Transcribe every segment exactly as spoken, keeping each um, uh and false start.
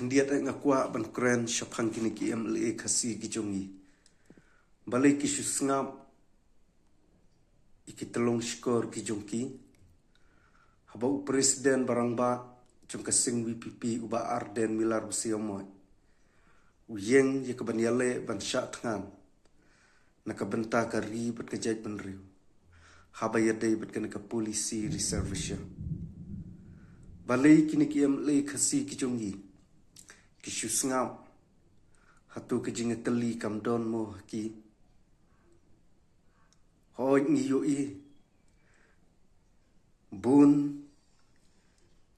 Khyndiat eh nga kwah ban kren shaphang kine ki M L A Khasi ki jong ngi. Balei ki shu sngap ïa ki tyllong shkor ki jong ki? Haba u president ba rangbah jong ka seng V P P, u Bah Ardent Miller Basaiawmoit, u ïeng ïa ka ban ïaleh ban shah thngan na ka bynta ka ri bad ka jaitbynriew, haba ïadei bad kane ka policy reservation. Balei kine ki M L A Khasi ki jong ngi ki shu sngap? Hato ka jingïatylli kam don mo ha ki? Hooid, ngi ïohi bun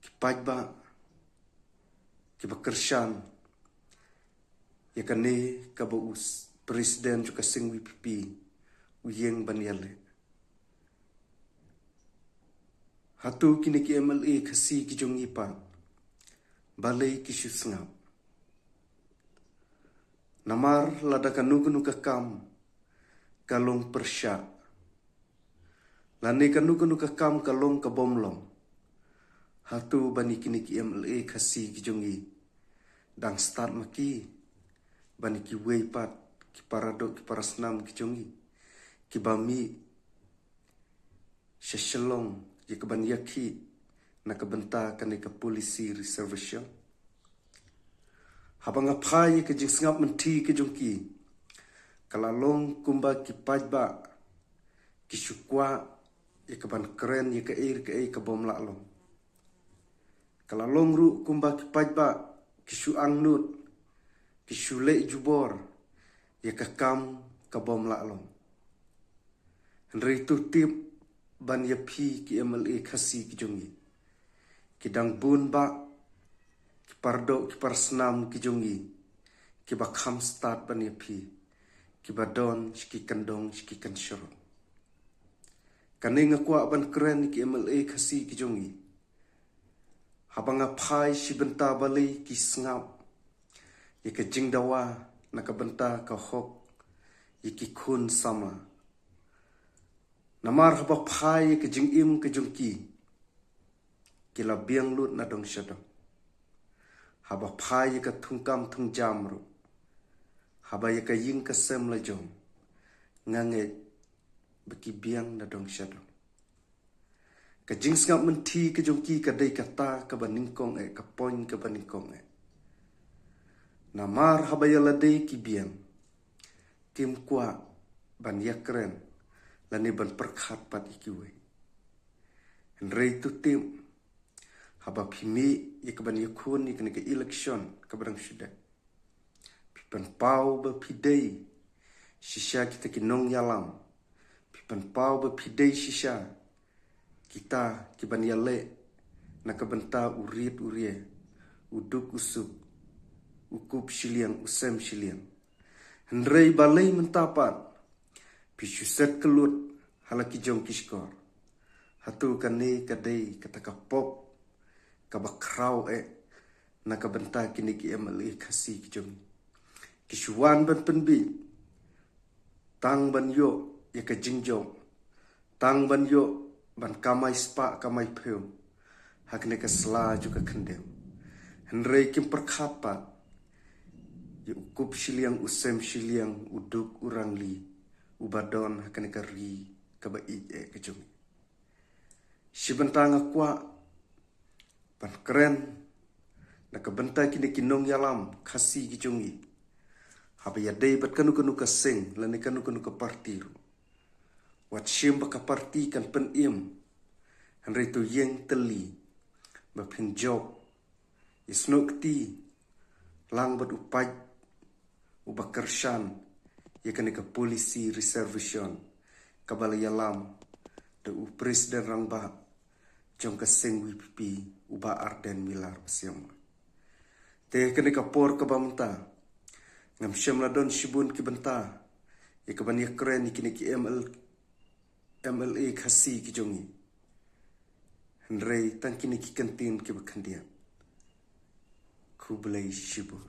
ki paidbah kiba kyrshan ïa kane kaba u s-, president jong ka seng V P P u ïeng ban ïaleh. Hato kine ki M L A Khasi ki jong ngi pat, balei ki shu sngap? Namar lada kano kano ka kam ka long pyrshah, lane kano kano ka kam ka long ka bym long, hato ban ïa kine ki M L A Khasi ki jong ngi dang stad ma ki ban ïa kiwei pat ki paradoh ki parasnam ki jong ngi kiba mih sha Shillong ïa ka ban ïakhih na ka bynta kane ka policy reservation? Haba nga phai ïa ka jingsngap mynthi ka jong ki, ka la long kumba ki paidbah ki shu kwah ïa ka ban kren ïa kaei kaei ka bym lah long. Ka la long ruh kumba ki paidbah ki shu angnud, ki shu leh jubor ïa ka kam ka bym lah long. Hynrei to tip ban ïa phi ki M L A Khasi ki jong ngi, ki dang bun bah ki paradoh ki parasnam ki jong ngi kiba kham stad ban ïa phi, kiba don sha ki kyndong sha ki kynshrong. Kane nga kwah ban kren ïa ki M L A Khasi ki jong ngi. Haba nga phai shi bynta, balei ki sngap ïa ka jingdawa na ka bynta ka hok ïa ki khun samla? Namar haba phai ïa ka jingim ka jong ki, ki la biang lut na dong sha dong. Haba phai ïa ka thungkam thungjam ruh, haba ïa ka ïing ka sem la jong, nga ngeit ba ki biang na dong sha dong. Ka jingsngap mynthi ka jong ki ka dei kata kaba nyngkong eh, ka point kaba nyngkong eh. Namar haba ïa lade ki biang, kim kwah ban ïakren lane ban pyrkhat pat ïa kiwei. Hynrei to tip, haba phi mih ïa ka ban ïakhun ïa kane ka election kaba dang shu dep, phi pynpaw ba phi dei shisha kita ki nongïalam, phi pynpaw ba phi dei shisha kita ki ban ïaleh na ka bynta u rit u ria, u duk u suk, u kup shiliang u sem shiliang. Hynrei balei mynta pat phi shu set kyllut ha la ki jong ki shkor? Hato kane ka dei kata ka pop kaba khraw eh na ka bynta kine ki M L A Khasi ki jong ngi? Ki shu wan ban pynbiej tang ban ïoh ïa ka jingjop, tang ban ïoh ban kamai spah kamai phew ha kane ka sla jong ka khyndew. Hynrei kim pyrkhat pat ïa u kup shiliang u sem shiliang, u duk u rangli uba don ha kane ka ri kaba ïeit eh ka jong ngi. Shi bynta nga kwah ban kren na ka bynta kine ki nongïalam Khasi ki jong ngi. Haba ïadei bad kano kano ka seng lane kano kano ka parti ruh, wat shim ba ka parti kan pynim, hynrei to ïeng tylli ba phin jop ïasnoh kti lang bad u paid uba kyrshan ïa kane ka policy reservation kaba la ïalam da u president rangbah jong ka seng V P P, u Bah Ardent Miller Basaiawmoit. Te kane ka por kaba mynta, ngam shym la don shibun ki bynta ïa ka ban ïakren ïa kine ki M L, M L A Khasi ki jong ngi. Hynrei tang kine ki kyntien kiba khyndiat. Khublei shibun.